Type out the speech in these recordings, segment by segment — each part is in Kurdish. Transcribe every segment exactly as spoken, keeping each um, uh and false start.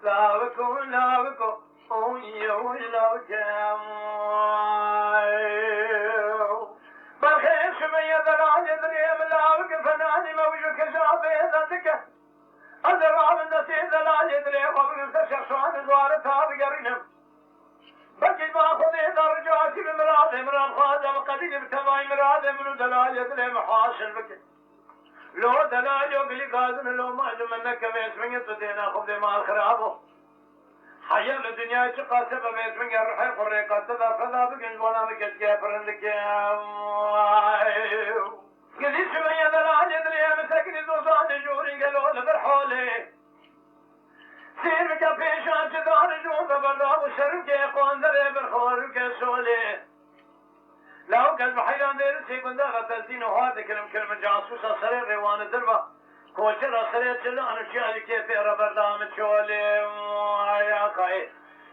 Lawiko, lawiko, oy, oy, lawike. Berxê şibe ye delalê dilê min, lawike fenanî me wî ji kija bêza dike. Ez ê rabim destê delalê dilê xwe bigrim ser şexşanê zuare ta bigerînim. Belkî ba Xwedê de ricasî bi miradê min re bixwaze bi qedî bi tevayî miradê min û delalê dilê min hasil bike. Lo delalo gilî gazin lo ma ji min nekeve, ez min tu dêna xwe dê mal xirabo. Heya li dinyayê çiqas sebeb ez min ya ruhê xwe rêka te da feda bikin ji wana min keşke pirindike. Gilî şibe ye delalê dilê min sekinî dozanê jorî gelo li bir holê. Sêr bike pêşan çi dar ji wan de berda û şerûkê qanderê bir xorûkê şolê. Lawik ez bi heyran dêrisê gunda ve tezîn û har dikirim, kirim casûsa serê rêwane dirva. Koçera serê çilan û çiya ji kêfê re berda min çolê. Ay axayê.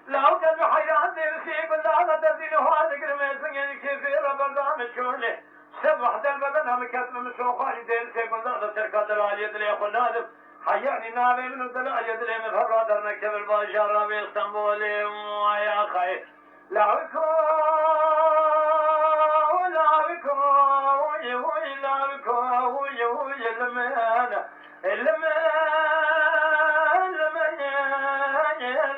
Lawik ez bi heyran dêrisê gunda ve tezîn û har dikirim, ez min ji kêfê re berda min çolê. Seb wehde li bedena min ket min şoxwa ji dêrisê gunda de terka delaliyê dilê xwe nadim. Heyanî navê min û delaliyê dilê min hev ra dernekevin bajara vê Stenbolê. Ay axayê. Lawiko, lawiko, uy, uy, lawiko, uy, uy, limene, limene,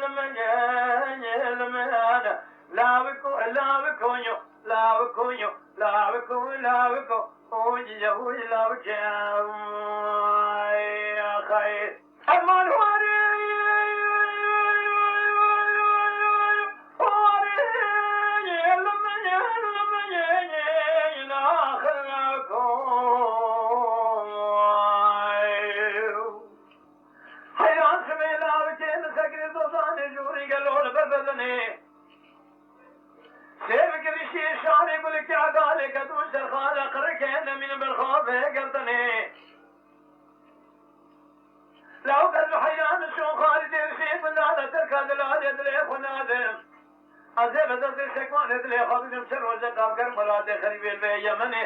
limene, limene, lawiko, lawiko, yo, lawiko, yo, lawiko, lawiko, uy, uy, lawike, ay, axay. Aman warê, warê, limeyê, limeyê, naxira ko. Heyran sibê lawikê li sekinî dozanê jorî gelo li ber bedinê. Sêr bi girişî şarê gulikê edalê kedû serxale qirikê nemîn berxafê girtinê. Lawik ez bi heyran şon xalî dêrişê gundane terka dilalê dilê xwe nadim. Ez ê bi destê sekmanê dilê xwe bidim çend rojeka bi germ welatê xerîbê li vê Yemenê.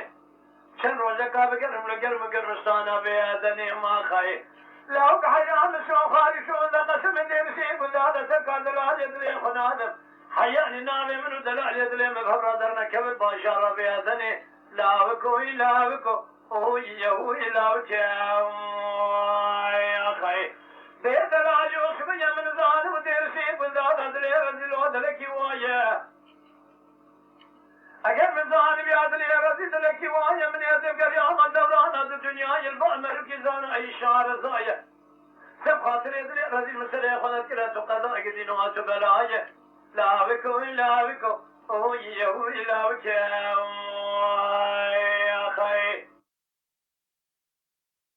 Çend rojeka bi germ li germ girmistana vê Edenê maxayê. Lawik heyran şon xalî şon de qesimê dêrişê gundane terka dilalê dilê xwe nadim. Heyanî navê min û delalê dilê min bi hev ra dernekevin bajara vê Edenê. Lawiko, lawiko. Oy, oy, lawike, oy, axay. Bê delal Yûsif ye min zanim û dêrsê gundana dilê rezîl o dilekî waye. Eger min zanibî ya dilê rezîl dilekî waye, min êzê geriyama devrana di dinyayê li ba merûkî zana ey şarezaye. Seb xatirê dilê rezîl min serê xwe nedikire tu qeza gidîno tu belaye. Lawiko, lawiko, oy, oy, lawike, oy.